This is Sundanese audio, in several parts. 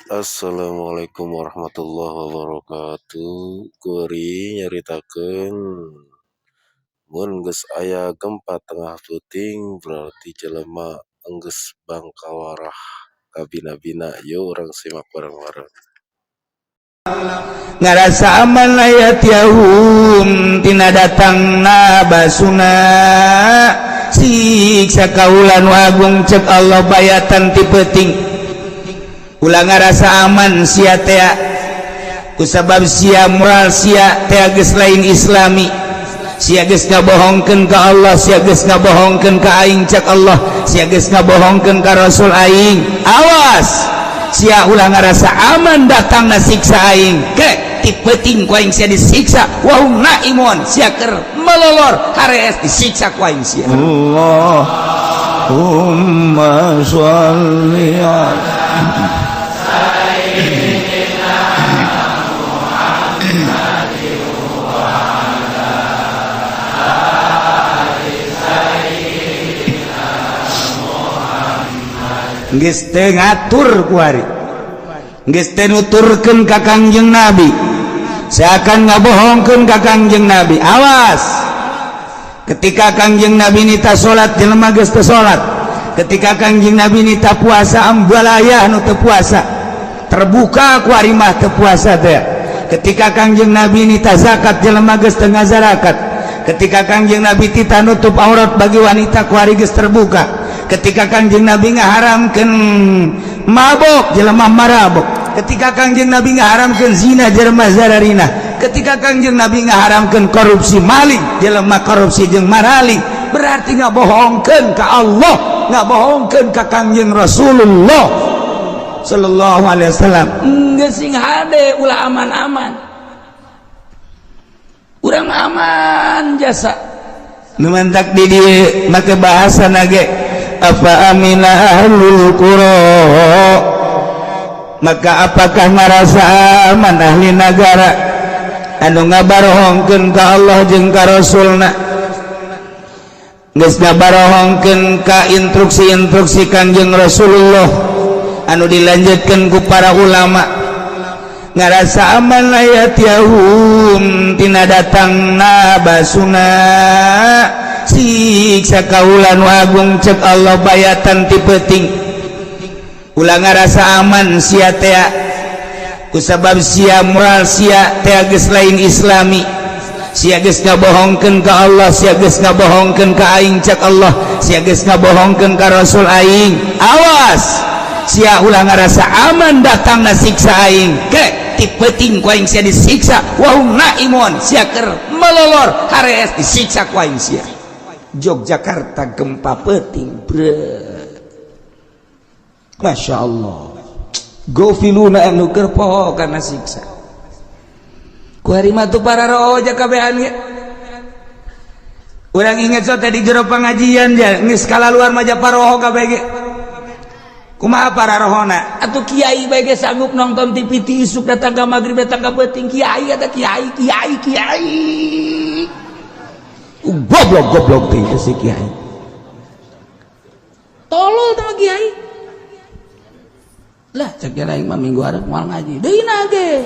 Assalamualaikum warahmatullahi wabarakatuh. Kuring nyaritakeun mun geus aya gempa tengah peuting berarti jelema enggeus bangkawarah kabina-bina. Yuk, urang simak bareng-bareng. Ngarasa aman an ya'tiyahum tina datangna ba'suna siksa kaula nu agung, cek Allah, bayatan ti peuting. Ulah ngarasa aman sia tea, kusabab sia moral sia tea geus lain islami. Sia geus ngabohongkeun ka Allah, sia geus ngabohongkeun ka aing, cek Allah, sia geus ngabohongkeun ka Rasul aing. Awas sia, ulah ngarasa aman datangna siksa aing ke ti peuting ku aing sia disiksa. Wahum naimun, sia keur melolor harees disiksa ku aing sia. Allahumma sholli ala Sayyidina Muhammad wa ala ali Sayyidina Muhammad. Geus teu ngatur kuari, geus teu nuturkeun ka Kangjeng Nabi, seakan ngabohongkeun ka Kangjeng Nabi. Awas, ketika Kangjeng Nabi nitah salat, jelema geus teu salat. Ketika Kangjeng Nabi nitah puasa, ambalaya nu teu puasa, terbuka kuari mah teu puasa teh. Ketika Kangjeng Nabi nitah zakat, jelema geus teu ngazarakat. Ketika Kangjeng Nabi titah nutup aurat bagi wanita, kuari geus terbuka. Ketika Kangjeng Nabi ngaharamkeun mabok, jelema marabok. Ketika Kangjeng Nabi ngaharamkeun zina, jelema zararina. Ketika Kangjeng Nabi ngaharamkeun korupsi, maling, jelema korupsi jeung maraling. Berarti ngabohongkeun ka Allah, ngabohongkeun ka Kangjeng Rasulullah sallallahu alaihi wasallam. Geus sing hade, ulah aman-aman. Urang aman jasa. Nu mantak di dieu make bahasa nage afa amina ahlul qura, maka apakah merasa aman ahli negara anu ngabarohongkeun ka Allah jeung ka Rasulna, geus ngabarohongkeun ka instruksi-instruksi Kangjeng Rasulullah anu dilanjutkan ku para ulama? Ngarasa aman an ya'tiyahum tina datangna ba'suna siksa kaula nu agung, cek Allah, bayatan ti peuting. Ulah ngarasa aman sia tea, kusabab sia moral sia tea geus lain islami. Sia geus ngabohongkeun ka Allah, sia geus ngabohongkeun ka aing, cek Allah, sia geus ngabohongkeun ka Rasul aing. Awas sia, ulah ngarasa aman datangna siksa aing ke ti peuting ku aing sia disiksa. Wahum naimun, sia keur melolor harees disiksa ku aing sia. Yogyakarta gempa peuting bre, Masya Allah, gofiluna anu keur poho kana siksa. Ku hari mah tuh para roja kabehan ge. Urang inget so tadi jero pengajian ja geus kalaluar mah ja paroho kabeh ge. Kumaha para rohona Atuh kiai bae ge sanggup nonton TV ti isuk datang ka maghrib, datang ka peuting. Kiai eta, kiai kiai kiai. Goblok goblok teh si kiai. Tolol teh kiai. Lah, cek aing mah minggu hareup moal ngaji deui ge.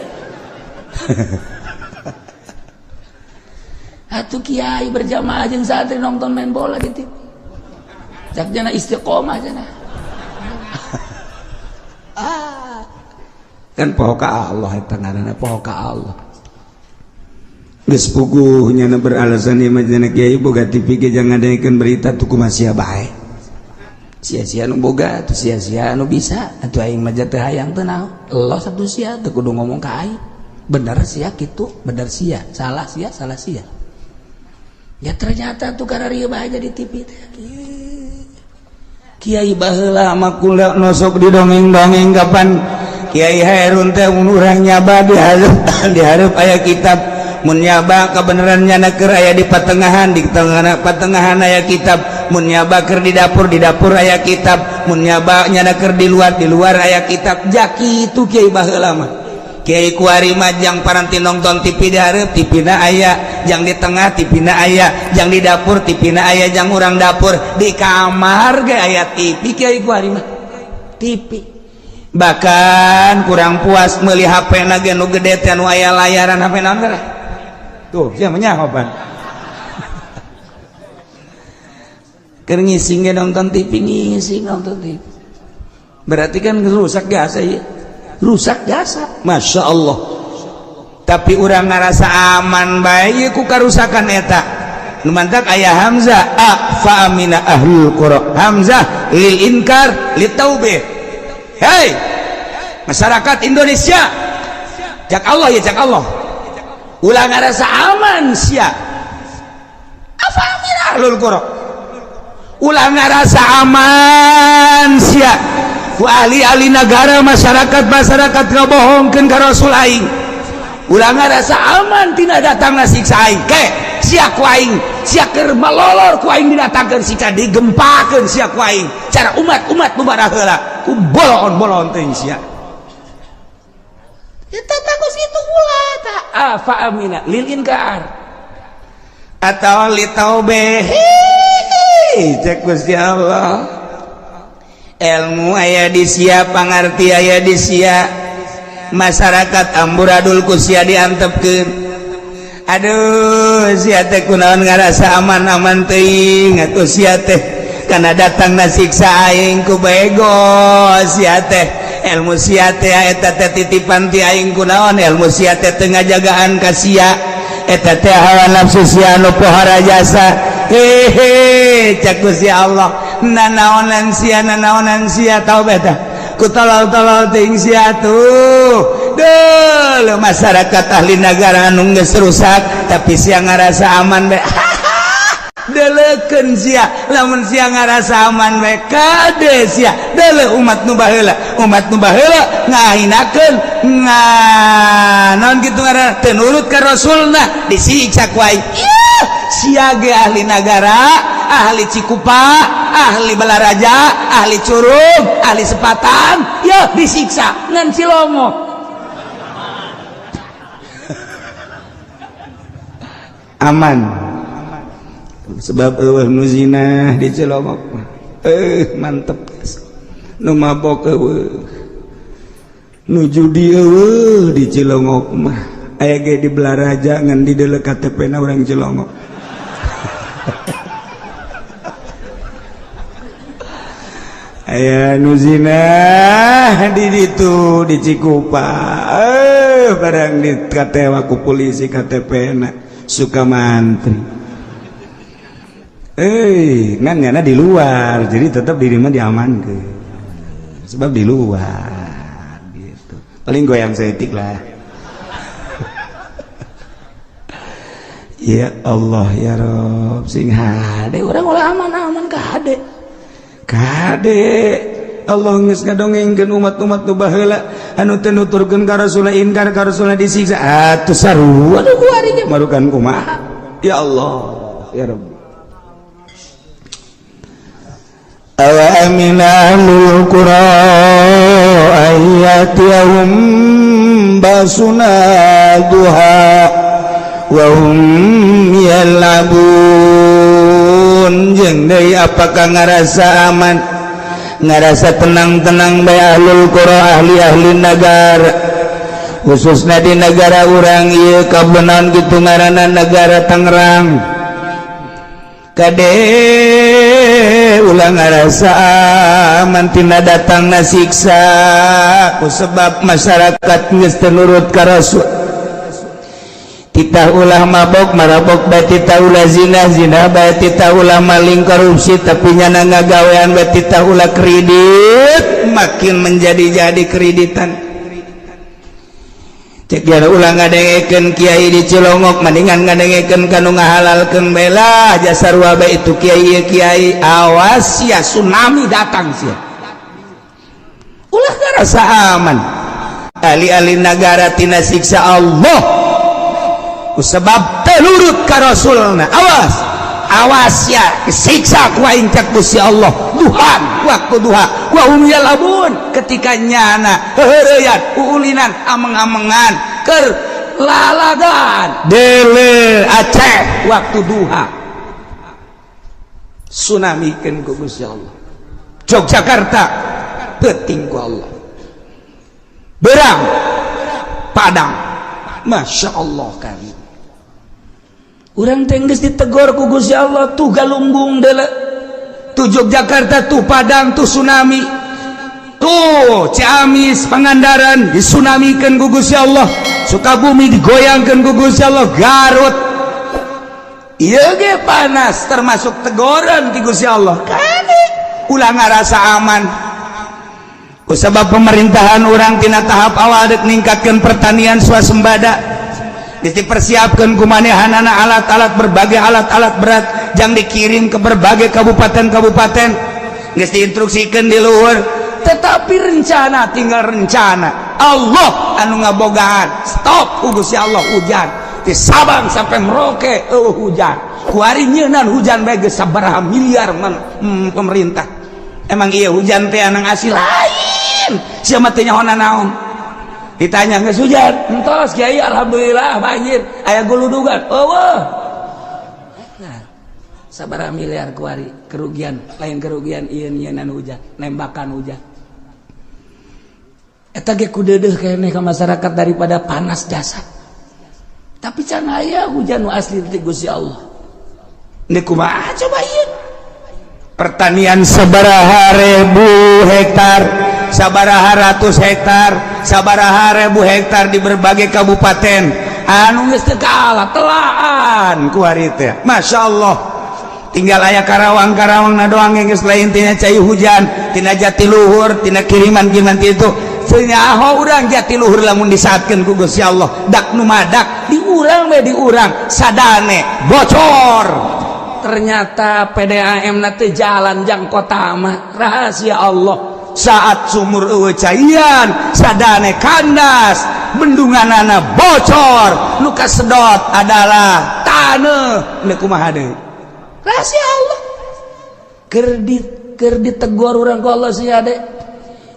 Atuh kiai berjamaah jeung santri nonton main bola di TV. Cak jana istiqomah jana. Ah. Kan poho ka Allah eta, ngaranna poho ka Allah. Geus puguh nyana beralasan ieu mah jana kiai boga TV ge jangan ngadaikeun berita tuh, kumaha sia bae. Sia-sia nu boga atuh, sia-sia nu bisa atuh. Aing mah teu hayang teu naon. Los atuh sia, teu kudu ngomong ka aing. Bener sia kitu, bener sia, salah sia, salah sia. Ya ternyata tuh karena rieu bae di TV teh. Kiai baheula mah kula nosok di dongeng-dongeng, kapan Kiai Hairun teh mun urang nyaba di hareup, di hareup aya kitab. Mun nyaba kebenaran nyana keur aya di patengahan, di tengah patengahan aya kitab. Mun nyaba keur di dapur, di dapur aya kitab. Mun nyaba nyana keur di luar, di luar aya kitab. Jaki itu kiai baheula mah. Kiai kuari mah jang paranti nonton TV di hareup, TV na aya, jang di tengah TV na aya, jang di dapur TV na aya, jang urang dapur di kamar ge aya TV. Kiai kuari mah TV. Bahkan kurang puas meuli HP na ge nu gede teh nu aya layaran HP naon teh. Tuh, sia mah nyaho pan. Keur ngising ge nonton TV, ngising nonton TV. Berarti kan rusak jasa ya. Rusak jasa. Masya Allah. Tapi urang ngarasa aman bae ku karusakan eta. Nu mantak aya hamzah a fa amina ahlul qura. Hamzah lil inkar li taubih. Hei masyarakat Indonesia, jak Allah ya jak Allah. Ulah ngarasa aman sia. Afa amina ahlul qura. Ulah ngarasa aman sia. Ku ahli-ahli negara masyarakat-masyarakat ngabohongkeun ka Rasul aing. Ulah ngarasa aman tina datangna siksa aing. Ke sia ku aing, sia keur malolor ku aing didatangkeun siksa digempakeun sia ku aing. Cara umat-umat nu baraheula ku bolon-bolon teuing sia. Eta bagus itu ulah ta afa amina lil inkar atau li taubeh. Cek Gusti Allah. Ilmu aya di sia, pangarti aya di sia, masyarakat amburadul ku sia diantepkeun. Aduh sia teh kunaon ngarasa aman-aman teuing atuh sia teh kana datangna siksa aing ku bego sia teh. Ilmu sia teh eta teh titipan ti aing kunaon ilmu sia teh teu ngajagaan ka sia eta teh hawa nafsu sia anu pohara jasa. Hehe cek Gusti Allah nanaonan sia nanaonan sia tau beta ku tolol-tolol teuing sia tuh. Duh masyarakat ahli negara anu geus rusak tapi sia ngarasa aman bae. Deleukeun sia lamun sia ngarasa aman bae kade sia deuleu umat nu baheula, umat nu baheula ngahinakeun naon kitu ngaranna teu nurut ka Rasulna disiksa ku aing. Sia ge ahli nagara, ahli Cikupa, ahli Balaraja, ahli Curug, ahli Sepatan, ya disiksa ngan Cilongok. Aman. Sebab eueuh nu zina di Cilongok mah. Mantep. Nu mabok eueuh. Nu judi eueuh di Cilongok mah. Aya ge di Balaraja ngan di deuleu KTP na urang Cilongok. Aya nu zina di ditu di Cikupa. Barang di katewa ku polisi KTP na suka mantri. Ngan nyana di luar, jadi tetap diri mah diamankeun. Sebab di luar gitu. Paling goyang setik lah. Ya Allah ya Rob, sing hade urang ulah aman-aman ka hade. Kade Allah geus ngadongengkeun umat-umat nu baheula anu teu nuturkeun ka Rasulna inkar ka Rasulna disiksa atuh sarua nu kuari ge marukan kumaha. Ya Allah ya Rabb. Awa amina ahlul qura ayyatihum basuna duha wa hum yal'abun. Jeung deui apakah ngarasa aman ngarasa tenang-tenang bae ahlul qura ahli-ahli nagara khususna di negara urang ieu kabenan kitu ngaranna negara Tangerang. Kade ulah ngarasa aman tina datangna siksa ku sebab masyarakat geus teu nurut ka Rasul. Titah ulah mabok marabok bae, titah ulah zina zina bae, titah ulah maling korupsi tapi nyana ngagawean bae, titah ulah kredit makin menjadi-jadi kreditan. Cek dia ulah ngadengekeun kiai di Cilongok mendingan ngadengekeun kanu ngahalalkeun bae lah jasa sarua bae itu kiai kiai. Awas sia tsunami datang sia. Ulah ngarasa aman ahli-ahli nagara tina siksa Allah sebab telurut ka Rasulna. Awas awas ya siksa ku aing cek Gusti Allah duhan waktu duha wa hum yalabun ketika nyana heureyan uulinan ameng-amengan keur lalagan dele Aceh waktu duha tsunami keun ku Gusti Allah. Yogyakarta peuting ku Allah. Berang Padang, Masya Allah. Kami urang teh geus ditegor ku Gusti Allah. Tuh Galunggung deuleu tuh, Yogyakarta tuh, Padang tuh, tsunami tuh, Ciamis, Pangandaran disunamikan ku Gusti Allah, Sukabumi digoyangkan ku Gusti Allah, Garut iya ge panas, termasuk tegoran ti Gusti Allah. Kade ulah ngarasa aman. Sebab pemerintahan urang tina tahap awal dek ningkatkan pertanian swasembada, dipersiapkan kumanehanana alat-alat, berbagai alat-alat berat yang dikirim ke berbagai kabupaten-kabupaten, geus diinstruksikan di luhur. Tetapi rencana tinggal rencana, Allah anu ngabogaan. Stop ku Gusti Allah hujan di Sabang sampai Merauke. Oh, hujan kuari nyeunan hujan bae geus sabaraha miliar pemerintah. Emang iya hujan teh anang asli lain, siapa teh nyaho naon. Ditanya, "Geus hujan?" "Entos, Kiai, alhamdulillah." "Banjir aya guludugan?" "Oh." Nah, sabaraha miliar kuari kerugian, lain kerugian ieu nyieunnan hujan, nembakan hujan eta ge kudeudeuh keneh ka masyarakat daripada panas jasa. Tapi can aya hujan nu asli ti Gusti Allah. Ini kumaha coba ieu Pertanian sabaraha ribu hektar, sabaraha ratus hektar, sabaraha ribu hektar di berbagai kabupaten anu geus teu kalah telaan ku hari teh. Masya Allah, tinggal aya Karawang, Karawang na doang yang geus lain tina cai hujan tina Jatiluhur, tina kiriman kiriman itu. Aho urang Jatiluhur lamun disaatkeun ku Gusti Allah dak nu madak di urang we, di urang sadane bocor. Ternyata PDAM na teu jalan jang kota mah, rahasia Allah. Saat sumur eueuh caian, sadane kandas, bendunganana bocor, nu kasedot adalah taneuh. Nu kumaha deui? Rahasia Allah. Keur di keur ditegor urang ku Allah sih ade,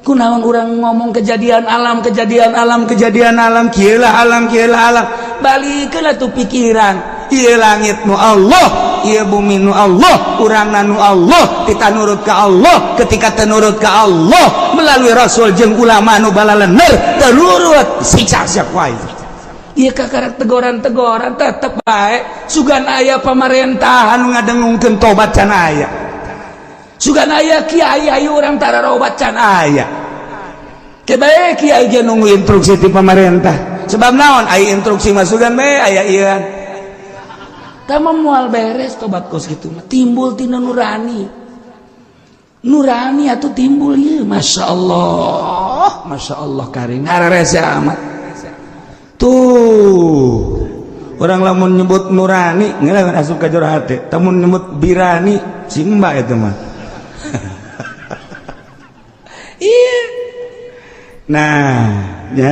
kunaon urang ngomong kejadian alam, kejadian alam, kejadian alam, kieu lah alam, kieu lah alam. Balikeun tuh pikiran. Ieu langit nu Allah, ieu bumi nu Allah, urangna nu Allah. Kita nurut ke Allah. Ketika tenurut ke Allah melalui Rasul jeung ulama nu balalener, tenurut siksa siap wae. Iya, kakarak tegoran-tegoran tetep bae. Sugan aya pamarentahan anu ngadengungkeun tobat can aya. Sugan aya kiai, ayo urang tararobat can aya. Kebae kiai ge nunggu instruksi ti pemerintah. Sebab naon? Aya instruksi mah sugan bae aya ieu. Tama moal beres tobat kos gitu mah. Timbul tina nurani, nurani atau timbul ya. Masya Allah, Masya Allah, karing ngararese amat tuh orang. Lamun nyebut nurani ngelah asup ka jero hate, lamun nyebut birani si mbak itu mah. Iya. Nah ya,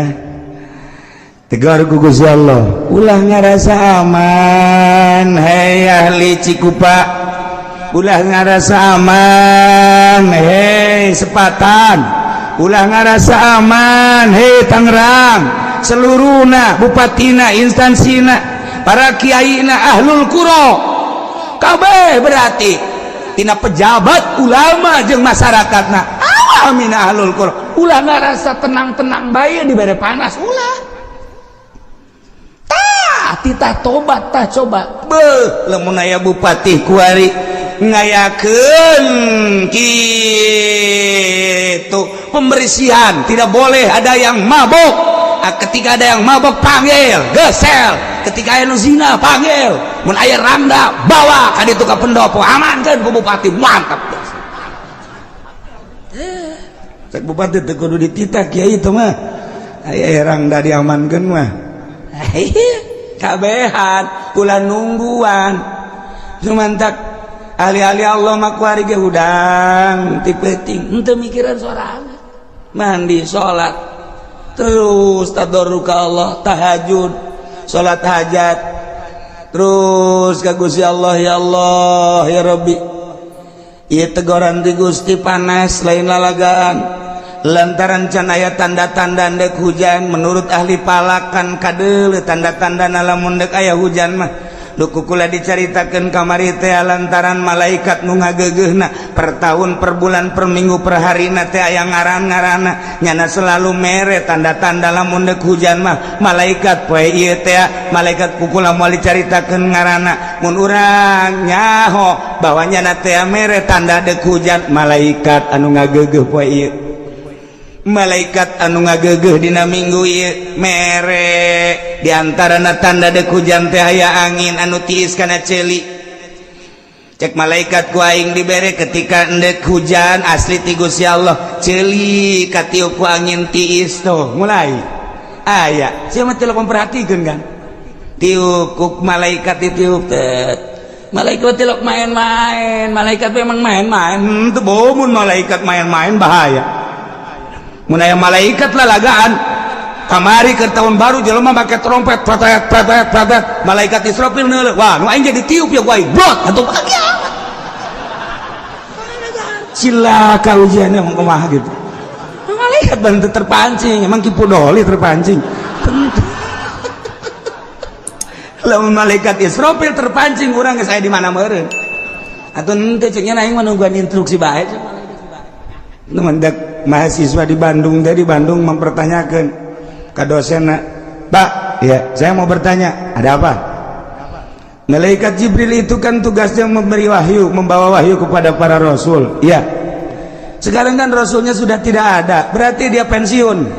tegar ku Gusti Allah, ulah ngarasa aman hei ahli Cikupa, ulah ngarasa aman hei Sepatan, ulah ngarasa aman hei Tangerang seluruhna, bupatina, instansina, para kiaina, ahlul quro kabeh, berarti tina pejabat, ulama jeung masyarakatna. Amin ahlul quro. Ulah ngarasa tenang-tenang bae dibere panas, ulah. Tah titah tobat, tah coba. Beuh, lamun aya bupati kuari ngayakeun kitu pembersihan, tidak boleh ada yang mabok. Ah, ketika ada yang mabok panggil, gesel. Ketika aya nu zina panggil, mun aya rangda bawa ka ditu ka pendopo, amankeun ku bupati. Mantap. Eh. Cek bupati teu kudu dititah kiai itu mah, aya rangda diamankeun mah. Kabehan ulah nungguan, cuman tak ahli-ahli Allah mah kuari ge hudang ti peuting. Henteu mikiran sorangan. Mandi, salat, terus tadarru ka Allah, tahajud, salat hajat terus ka Gusti Allah. Ya Allah, ya Rabbi, ieu tegoran ti Gusti, panas lain lalagaan lantaran can aya tanda-tanda ndek hujan. Menurut ahli falak kan kadeuleu tanda-tanda lamun dek aya hujan mah. Nu kukula dicaritakeun kamari teh lantaran malaikat nu ngageugeuhna per tahun, per bulan, per minggu, per harina teh aya ngaran-ngaranna, nyana selalu mere tanda-tanda lamun deuk hujan mah malaikat poe ieu teh malaikat kukula moal dicaritakeun ngaranna. Mun urang nyaho bahwa nyana teh mere tanda deuk hujan malaikat anu ngageugeuh poe ieu, malaikat anu ngageugeuh dina minggu ieu mere. Diantarana tanda deuk hujan teh aya angin anu tiis kana ceuli. Cek malaikat ku aing dibere ketika endek hujan asli ti Gusti Allah, ceuli katiup ku angin tiis tuh mulai aya. Sia mah teu memperhatikeun kan, tiup ku malaikat ditiup teh. Malaikat tilok main-main, malaikat memang main-main. Teu bomun malaikat main-main bahaya. Mun aya malaikat lalagaan kamari ke tahun baru jelema make trompet pratet pratet pratet, malaikat Israfil neuleuh, wah nu aing jadi tiup ya ku aing blot atuh cilaka ujiannya emang kumaha gitu. Malaikat bantu terpancing, emang Ki Pudoli terpancing. Lamun malaikat Israfil terpancing urang geus aya di mana meureun. Atuh henteu ceuk nya aing mah nungguan instruksi bae. Nu mendak mahasiswa di Bandung teh, di Bandung mempertanyakan ke dosen, "Pak, ya saya mau bertanya." "Ada apa?" "Malaikat Jibril itu kan tugasnya memberi wahyu, membawa wahyu kepada para rasul." "Ya." "Sekarang kan rasulnya sudah tidak ada, berarti dia pensiun.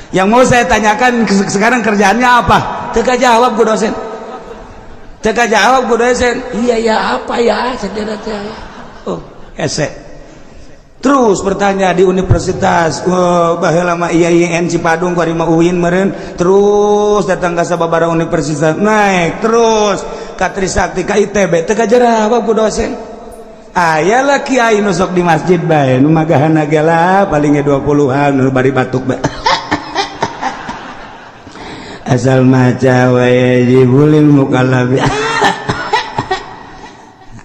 Yang mau saya tanyakan sekarang kerjaannya apa?" Teka jawab ku dosen. Teka jawab ku dosen. "Iya ya apa ya?" Saya oh, esek. Terus bertanya di universitas, oh, baheula mah IAIN Cipadung kuari mah UIN meureun, terus datang ka sababaraha universitas, naik terus ka Trisakti, ka ITB, teu kajawab ku dosen. Aya lah kiai nu sok di masjid bae, nu magahana ge lah paling ge 20-an, nu bari batuk bae. Asal maca wa yajibul mukallafi.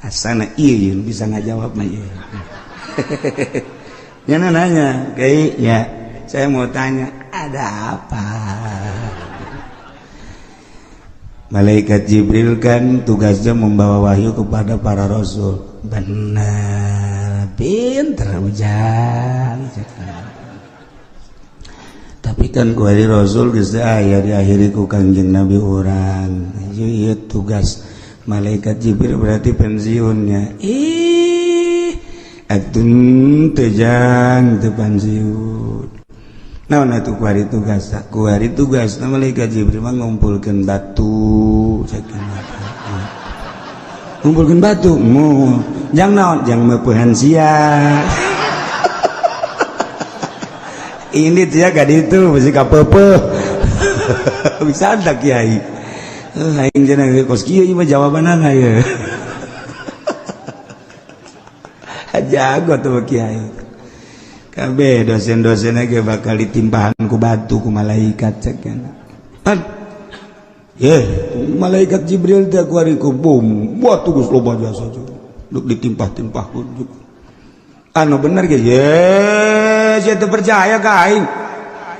Asana iya bisa ngajawab mah ieu. Jangan nanya, kayak ya saya mau tanya, ada apa? Malaikat Jibril kan tugasnya membawa wahyu kepada para rasul. Benar, pinter ujang. Tapi kan kuari rasul geus aya diakhiri ku Kangjeng Nabi urang. Ieu tugas malaikat Jibril berarti pensiunnya. Ih, atun tejang teu pensiun. Naon atuh kuari tugas? Kuari tugas malaikat Jibril mah ngumpulkeun batu, cek ngumpulkeun batu. Mu jang naon? Jang meupehan sia. Ini dia gak itu mesti kapepe. Bisa ada kiai. Aing cenah kos kieu mah jawabanana ya. Jago tuh kiai. Kabeh dosen-dosenna ge bakal ditimpahan ku batu ku malaikat cek kan. Pan. Ye, malaikat Jibril teh kuari ku bom, batu geus loba jasa duk ditimpah-timpah ku. Anu bener ge, ye, sia teu percaya ka aing.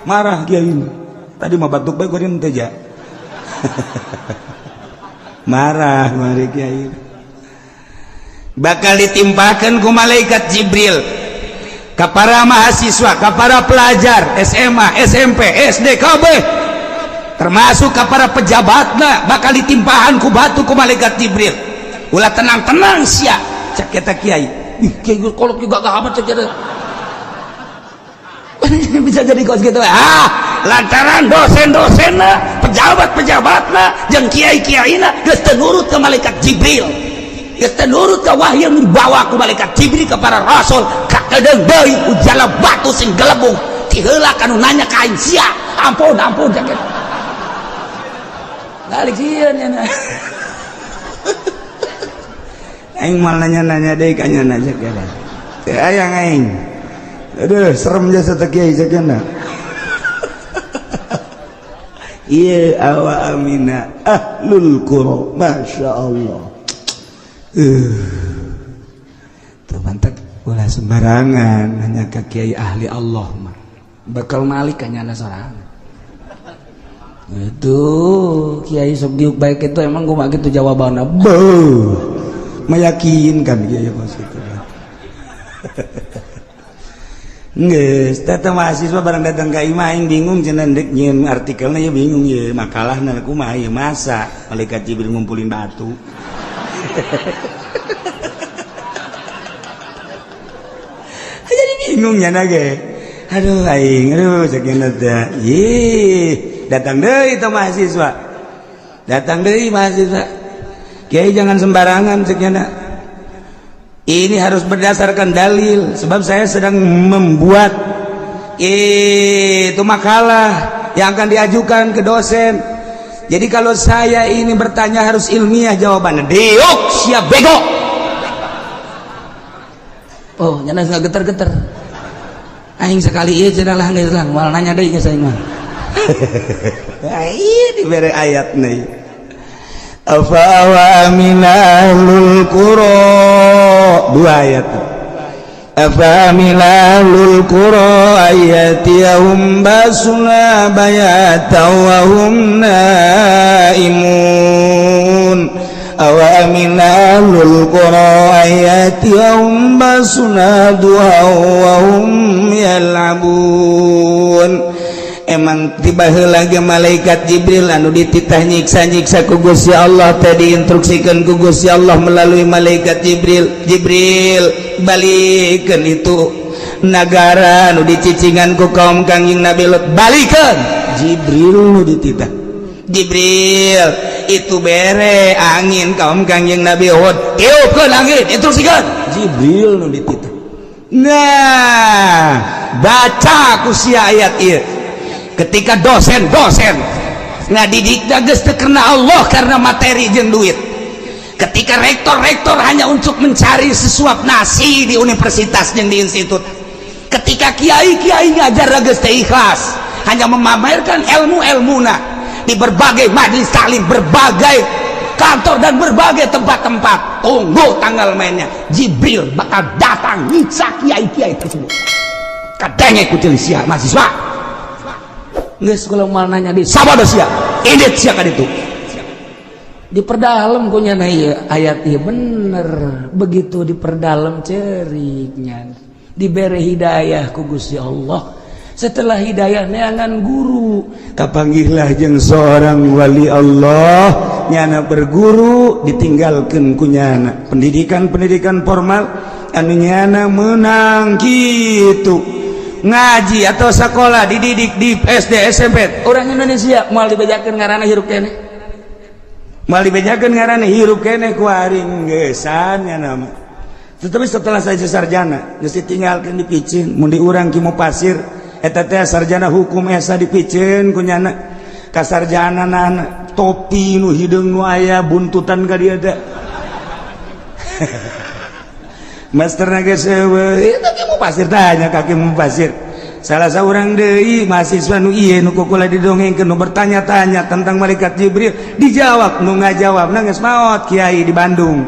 Marah kiai. Tadi mah batuk bae kuari teh ja. Marah mari kiai. Bakal ditimpakan ku malaikat Jibril ke para mahasiswa, ke para pelajar SMA, SMP, SD, KB, termasuk ke para pejabatna bakal ditimpahan ku batu ku malaikat Jibril. Ulah tenang-tenang sia, cek eta kiai. Ih, kiai kolot juga gak amat cek eta. Bisa jadi kos gitu. Ah, lantaran dosen-dosenna, pejabat-pejabatna, jeung kiai-kiaina geus teu nurut ke malaikat Jibril. Geus teu nurut ka wahyu yang dibawa ku malaikat Jibril ke para rasul, kakedeung deui ujala batu sing gelebung. Ti heula kanu nanya ka aing sia. Ampun, ampun cek eta. Balik sieun nya. Aing mal nanya-nanya deui ka nya cek eta. Teu aya aing. Aduh, serem jasa teh kiai cek eta. Iya awa amina ahlul qura, masya Allah. Tuh mantap ulah sembarangan hanya ke kiai ahli Allah mah bakal malik hanya sorangan. Itu kiai sok diuk baik itu emang gua gitu jawabannya. Beuh, meyakinkan kiai kos kitu. Geus, teh mahasiswa barang datang ka imah aing bingung cenah deuk nyieun artikelna ya bingung ye makalahna kumaha ieu masa malaikat Jibril ngumpulin batu. Jadi bingung nya ge. Aduh aing, aduh sakieu teh. Ih, datang deui teh mahasiswa. Datang deui mahasiswa. Kiai jangan sembarangan ceuk. Ini harus berdasarkan dalil sebab saya sedang membuat itu makalah yang akan diajukan ke dosen. Jadi kalau saya ini bertanya harus ilmiah jawabannya. Diuk siap bego. Oh, nyana nggak geter-geter. Aing sekali ieu cenah lah geus lah, moal nanya deui geus aing mah. Ieu dibere ayat nih. Afa wa aminalul qura, dua ayat. Afa aminalul qura ayatiyahum basuna bayata wa hum naimun. Awa aminalul qura ayatiyahum basuna duha wa hum yal'abun. Emang tiba heula ge malaikat Jibril anu dititah nyiksa-nyiksa ku Gusti Allah teh diinstruksikan ku Gusti Allah melalui malaikat Jibril. Jibril balikeun itu nagara anu dicicingan ku kaum Kangjeng Nabi Lut, balikeun. Jibril nu dititah. Jibril itu bere angin kaum Kangjeng Nabi Hud, tiupkeun angin, instruksikeun. Jibril nu dititah. Nah, baca ku sia ayat ieu. Ketika dosen-dosen ngadidik geus teu karena Allah karena materi jeung duit, ketika rektor-rektor hanya untuk mencari sesuap nasi di universitas jeung di institut, ketika kiai-kiai ngajar geus teu ikhlas hanya memamerkan ilmu-ilmuna di berbagai majelis taklim, berbagai kantor dan berbagai tempat-tempat, tunggu tanggal mainnya Jibril bakal datang nyiksa kiai-kiai tersebut. Kadangnya kucil sia mahasiswa. Geus kula moal nanya deui. Sabodo sia, indit sia ka ditu. Diperdalam ku nyana ieu ayat ieu bener. Begitu diperdalam ceriknya. Dibere hidayah ku Gusti Allah. Setelah hidayah neangan guru, kapanggihlah jeung seorang wali Allah, nyana berguru ditinggalkeun ku nyana. Pendidikan-pendidikan formal anu nyana menang kitu. Ngaji atau sekolah dididik di SD SMP orang Indonesia moal dibejakeun ngaranna hirup keneh. Moal dibejakeun ngaranna hirup keneh ku aring geusan nya nama. Tetapi setelah saya sarjana geus ditinggalkeun dipiceun mun di urang ki pasir eta teh sarjana hukum esa dipiceun ku nyana ka sarjana topi nu hideung nu aya buntutan ka dieu teh. Master geus eueuh eta ki pasir tanya kaki mu pasir. Salah seorang deui mahasiswa nu ieu nu kukula didongengkeun nu bertanya-tanya tentang malaikat Jibril dijawab nu ngajawab geus maot kiai di Bandung.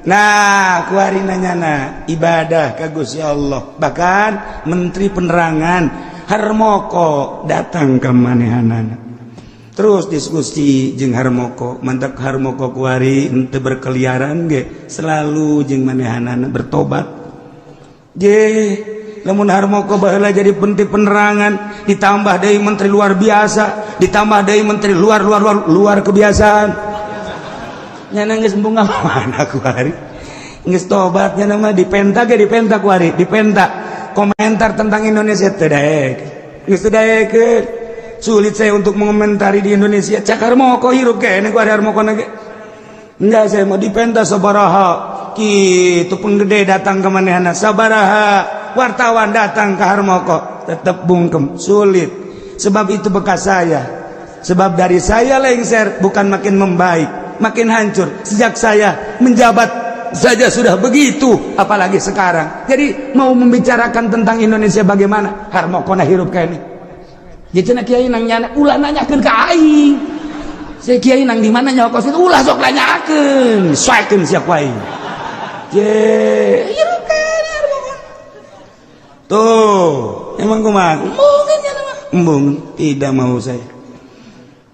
Nah, kuari nanyana ibadah ka Gusti Allah. Bahkan menteri penerangan Harmoko datang ke manehanana. Terus diskusi jeung Harmoko, mantak Harmoko kuari henteu berkeliaran ge selalu jeung manehanana bertobat. Je, lamun Harmoko baheula jadi menteri penerangan, ditambah deui menteri luar biasa, ditambah deui menteri luar luar luar luar kebiasaan. Nyana geus embung mana kuari. Geus tobat nyana mah dipenta ge dipenta kuari, dipenta komentar tentang Indonesia teu daek. Geus teu daekeun. Sulit saya untuk mengomentari di Indonesia. Cak Harmoko hirup kene kuari Harmoko ge. Enggak, saya mau dipenta sabaraha kitu penggede datang ke manehana sabaraha wartawan datang ke Harmoko tetap bungkem sulit. Sebab itu bekas saya. Sebab dari saya lengser bukan makin membaik, makin hancur. Sejak saya menjabat saja sudah begitu, apalagi sekarang. Jadi mau membicarakan tentang Indonesia bagaimana? Harmoko na hirup kene. Jadi cenah kiai nang nyana ulah nanyakeun ka aing. Saya kiai nang di mana nyawa kos itu ulah sok nanyakeun. Soekeun sia ku aing. Je, hirup kene Harmoko. Tuh, emang kumaha? Embungeun nya mah. Embung, tidak mau saya.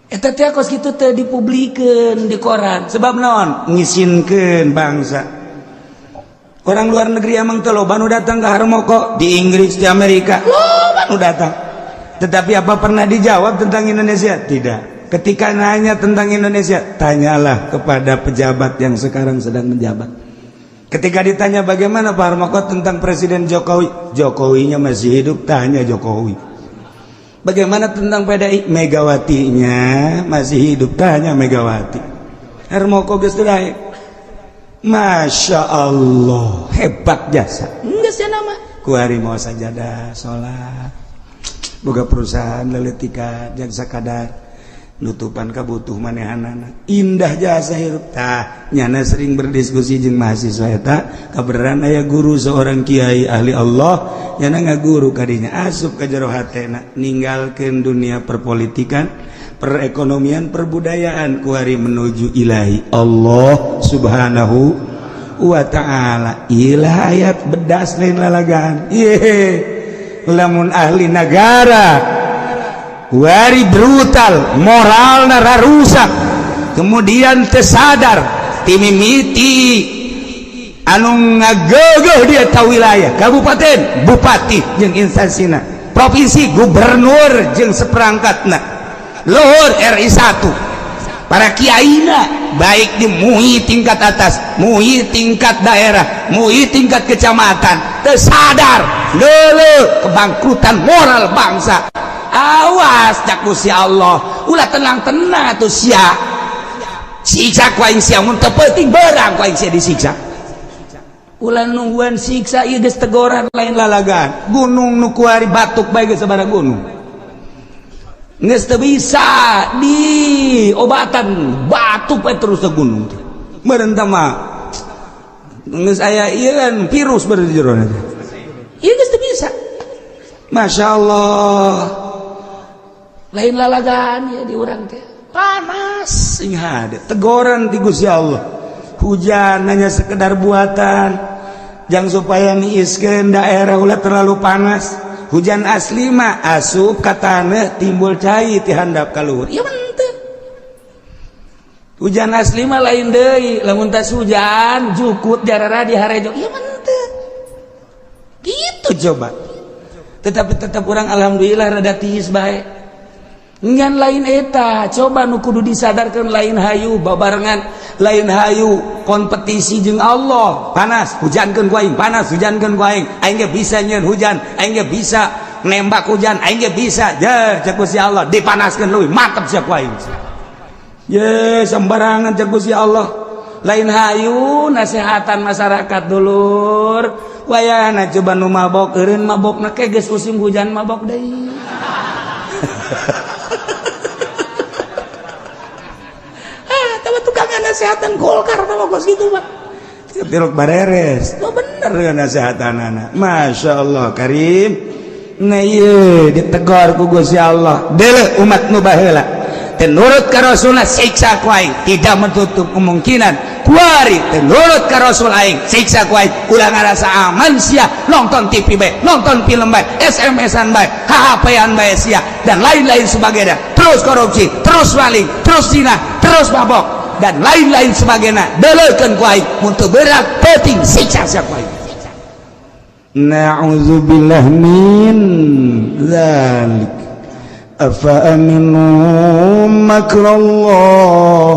Eta teh kos kitu teh dipublikeun di koran. Sebab naon? Ngisinkeun bangsa. Orang luar negeri emang teh loba nu datang ke Harmoko, di Inggris, di Amerika loba nu datang. Tetapi apa pernah dijawab tentang Indonesia? Tidak. Ketika nanya tentang Indonesia, tanyalah kepada pejabat yang sekarang sedang menjabat. Ketika ditanya bagaimana Pak Harmoko tentang Presiden Jokowi, Jokowinya masih hidup, tanya Jokowi. Bagaimana tentang PDI? Megawatinya masih hidup, tanya Megawati. Harmoko geus teu. Masya Allah, hebat jasa. Geus ya nama. Kuari mau sajadah salat, boga perusahaan leletika jang sakadar nutupan kabutuh manehanana, indah jasa hirup. Tah, nyana sering berdiskusi jeung mahasiswa eta. Kabeneran aya guru, seorang kiai ahli Allah, nyana ngaguru kadinya, asup ka jero hatena ninggalkeun dunia perpolitikan, perekonomian, perbudayaan, kuari menuju ilahi Allah Subhanahu wa Ta'ala. Ilah, ayat bedas, lain lalagaan. Ye, lamun ahli negara wari brutal, moral rusak, kemudian tersadar timimiti anu ngagegeh dia tahu wilayah kabupaten, bupati jeung instansina, provinsi, gubernur jeung seperangkatna, luhur RI 1, para kiaina, baik di MUI tingkat atas, MUI tingkat daerah, MUI tingkat kecamatan, tersadar dulu kebangkrutan moral bangsa. Awas, cak si Allah, ulah tenang-tenang atuh sia, siksa ku aing sia. Mun teu penting berang ku aing sia disiksa. Ulah nungguan siksa, ieu geus tegoran, lain lalagan. Gunung nu kuari batuk bae geus sabaraha gunung. Geus teu bisa di obatan, batuk bae terus ke gunung teh. Meureun tah mah geus aya ieu kan virus beureun di jero teh. Ieu geus teu bisa. Masya Allah. Lain lalagan ya, di urang teh panas. Sing hade tegoran ti Gusti Allah. Hujan hanya sekedar buatan jang supaya niiskeun daerah ulah terlalu panas. Hujan asli mah asup ka taneuh, timbul cai ti handap ka luhur. Ieu mah henteu. Hujan asli mah lain deui, lamun tas hujan jukut jarara di harejo. Ieu mah henteu gitu. Coba, tetapi tetap orang alhamdulillah rada tiis bae. Ngan lain eta, coba nu kudu disadarkan, lain hayu babarengan, lain hayu kompetisi jeung Allah. Panas, hujankeun ku aing, panas, hujankeun ku aing, aing ge bisa nyieun hujan, aing ge bisa nembak hujan, aing ge bisa. Je, cek Gusti Allah, dipanaskeun leuwih mantep sia ku aing. Ye, sembarangan cek Gusti Allah. Lain hayu nasehatan masyarakat, dulur. Wayahna coba nu mabok eureun mabokna ke geus musim hujan, mabok deui. Ah, tawa tukang nasehatan Golkar tawa kos gitu mah. Tilok bareres. Oh, bener nasehatan anak. Masya Allah Karim. Nah, ieu ditegor ku Gusti Allah. Deuleu umat nu baheula. Teu nurut ka Rasulna, siksa ku aing. Tidak menutup kemungkinan kuari teu nurut ka Rasul aing, siksa ku aing. Ulah ngarasa aman sia, nonton TV bae, nonton film bae, SMS-an bae, HP-an bae sia, dan lain-lain sebagainya. Terus korupsi, terus maling, terus zina, terus mabok, dan lain-lain sebagainya. Deleukeun ku aing, mun teu berat penting siksa sia ku aing. Na'udzubillah min dzalik. Afa aminu makrallah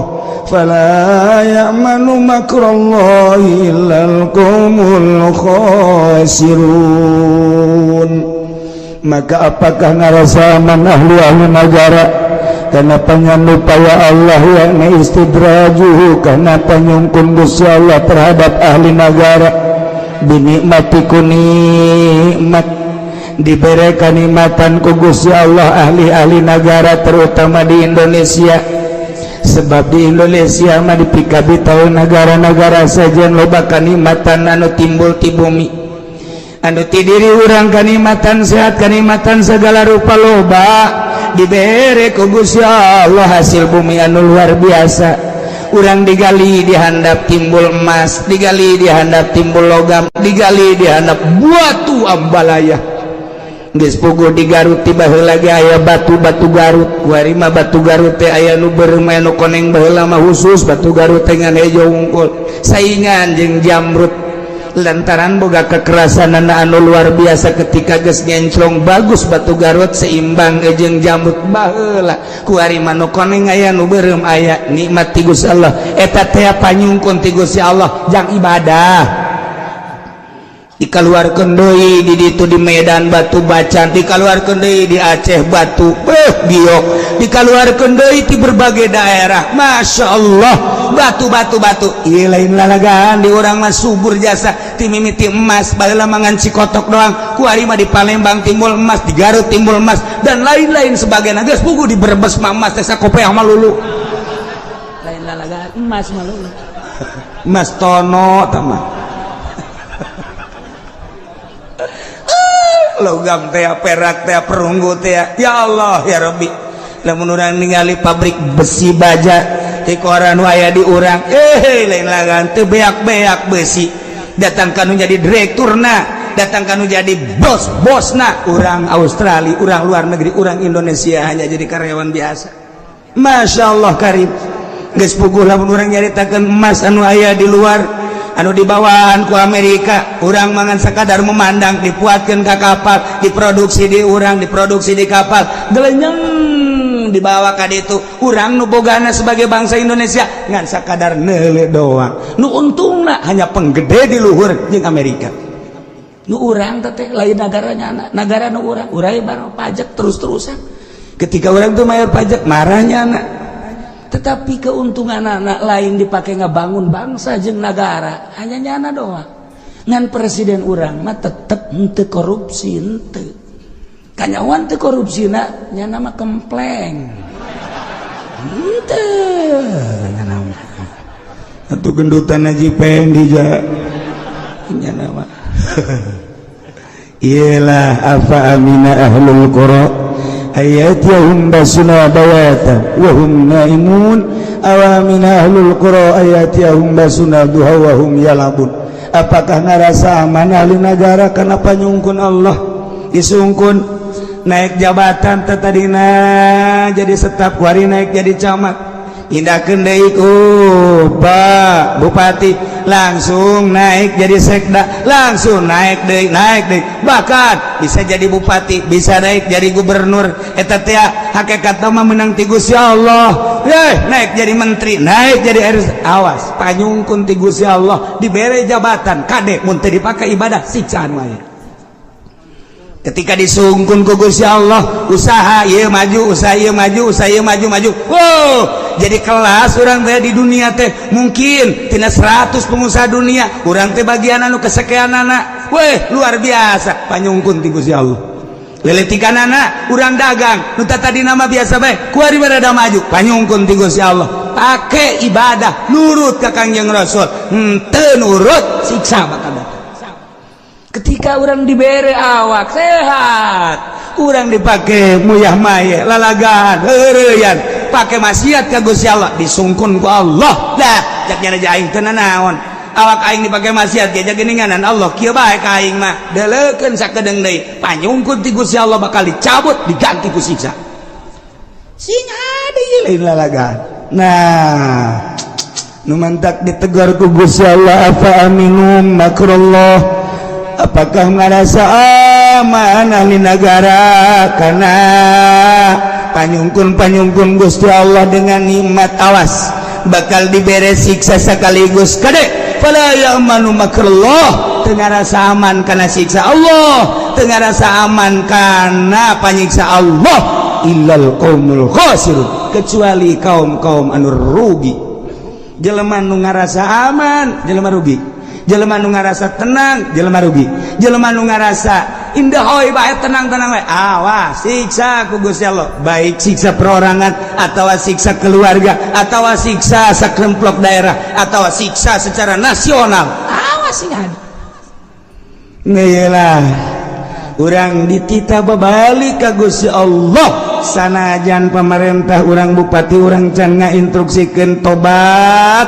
fala ya'manu makrallahi illal qaumul khasirun. Maka apakah ngarasa aman ahli-ahli negara karena panyamupaya Allah yang istidrajuhu, karena panyungkun Gusti Allah terhadap ahli negara, binikmati ku nikmat, diberi kenikmatan ku Gusti Allah ahli-ahli negara, terutama di Indonesia? Sebab di Indonesia mah dipikabi tahu negara-negara saja loba kanikmatan anu timbul ti bumi, anu ti diri urang, kanikmatan sehat, kanikmatan segala rupa loba dibere ku Gusti Allah, hasil bumi anu luar biasa. Urang digali dihandap timbul emas, digali dihandap timbul logam, digali dihandap batu ambalaya. Geus puguh di Garut tiba heula ge aya batu-batu Garut. Kuari mah batu Garut teh aya nu beureum, aya nu koneng. Baheula mah khusus batu Garut teh ngan hejo wungkul, saingan jeung jamrut lantaran boga kekerasan anu luar biasa. Ketika geus ngenclong bagus, batu Garut seimbang jeung jamrut baheula. Kuari mah nu koneng aya, nu beureum aya. Nikmat ti Gusti Allah eta teh, panyungkun ti Gusti Allah jang ibadah. Dikeluarkan deui di ditu di Medan batu bacan, dikeluarkan deui di Aceh batu giok, dikeluarkan deui di berbagai daerah. Masya Allah, batu batu batu. Iya, lain lalagaan di urang mah subur jasa. Ti mimiti emas baheula mangan Cikotok doang, kuari mah di Palembang timbul emas, di Garut timbul emas, dan lain-lain sebagainya. Geus puguh di Brebes mah emas teh sakopeah mah lulu. Lain lalagaan, emas mah lulu. Emas tono tama, logam teh, perak teh, perunggu teh. Ya Allah ya Rabbi, lamun urang ningali pabrik besi baja di koran aya di urang, lain lagan, teu beak-beak besi. Datang kanu jadi direkturna, datang kanu jadi bos-bosna urang Australia, urang luar negeri. Urang Indonesia hanya jadi karyawan biasa. Masya Allah karim. Geus puguh lamun urang nyaritakeun emas anu aya di luar, anu dibawaan ku Amerika, urang mangan sekadar memandang. Dipuatkan ke kapal, diproduksi di urang, diproduksi di kapal, gelenyeng dibawa ka ditu. Urang nu bogana sebagai bangsa Indonesia ngan sakadar neule doang. Nu untungna hanya penggede di luhur jeung Amerika. Nu urang teh lain negaranya anak negara nu urang, urang baru pajak terus-terusan. Ketika orang tuh bayar pajak, marahnya anak. Tetapi keuntungan anak lain dipakai ngebangun bangsa jeung negara, hanya nyana doang. Ngan presiden urang mah tetep henteu korupsi, henteu kanyawan teu korupsi na nyana mah kempleng henteu nyana mah atuh gendutan Haji Pendi ja nyana mah. Iyalah, afa amina ahlul qura ayatihum basuna bayata wa hum naimun, aw amina ahlul qura ayatihum basuna duha wa hum yalabun. Apakah ngarasa aman ahli negara karena panyungkun Allah? Disungkun naik jabatan, tadina jadi staf, kuari naik jadi camat, pindahkeun deui ku Pak Bupati, langsung naik jadi sekda, langsung naik deui, naik deui, bahkan bisa jadi bupati, bisa naik jadi gubernur. Eta teh hakikat mah menang ti Gusti Allah. Naik jadi menteri, naik jadi RS, awas, panyungkun ti Gusti Allah dibere jabatan. Kade mun teu dipake ibadah, siksaan wae. Ketika disungkun ku Gusti Allah, usaha ieu maju, usaha ieu maju, usaha ieu maju maju. Wow, jadi kelas urang teh di dunia teh mungkin tina 100 pengusaha dunia, urang teh bagian anu kesekianana. Weh, luar biasa panyungkun ti Gusti Allah. Leletikan anak urang dagang nu tadi nama biasa bae, kuari rada maju, panyungkun ti Gusti Allah. Pakai ibadah, nurut ka Kangjeng Rasul. Henteu nurut, siksa bakal datang. Ketika orang dibere awak sehat, kurang dipakai muyah maye, lalagaan, heureuyan, pakai maksiat ka Gusti Allah, disungkun ku Allah. Dah jak nyana aing teu naon, awak aing dipakai maksiat ge geuninganan Allah kieu bae ka aing mah. Deleukeun sakedeung deui, panyungkun ti Gusti Allah bakal dicabut, diganti ku siksa Sing adi. Lain lalagaan. Nah, nu mantak ditegur ku Gusti Allah, afa aminu makrullah, apakah merasa aman ahli negara karena panyungkun panyungkun Gusti Allah dengan nikmat? Awas, bakal dibere siksa sekaligus. Kade, fala ya'manu makrullah, teu ngarasa aman karena siksa Allah, teu ngarasa aman karena panyiksa Allah, illal qaumul khasirun, kecuali kaum-kaum anu rugi. Jelema nu ngarasa aman, jelema rugi. Jelema nu ngarasa tenang, jelema rugi. Jelema nu ngarasa indah hoi bae, tenang-tenang bae, awas, siksa ku Gusti Allah, baik siksa perorangan atau siksa keluarga atau siksa sakelompok daerah atau siksa secara nasional. Awas sing adi. Lah, urang dititah babalik ka Gusti Allah. Sanajan pemerintah urang, bupati urang can ngainstruksikeun tobat,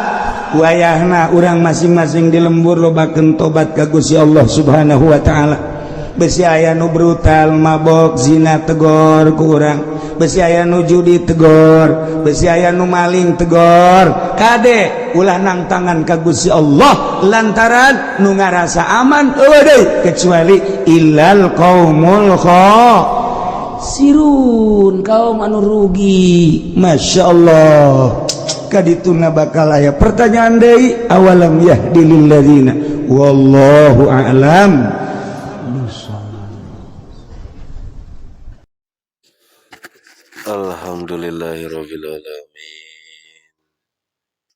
wayahna urang masing-masing di lembur lobakeun tobat ka Gusti Allah Subhanahu wa taala. Besi aya nu brutal, mabok, zina, tegor ku urang. Besi aya nu judi, tegor. Besi aya nu maling, tegor. Kade, ulah nangtangan ka Gusti Allah, lantaran nu ngarasa aman euweuh deui kecuali illal qaumul khasirun, kaum anu rugi. Masya Allah, kadituna bakal aya pertanyaan deui, awalam yahdi lil ladzina, wallahu a'lam. Alhamdulillahirabbil alamin.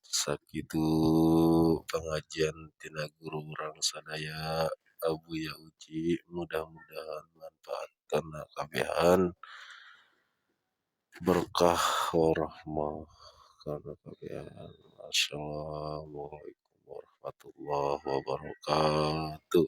Sakitu pengajian tina guru urang sadaya, Abuya Uci, mudah-mudahan manfaat kana kabehan, berkah warahmah kana kabehan. Assalamualaikum warahmatullahi wabarakatuh.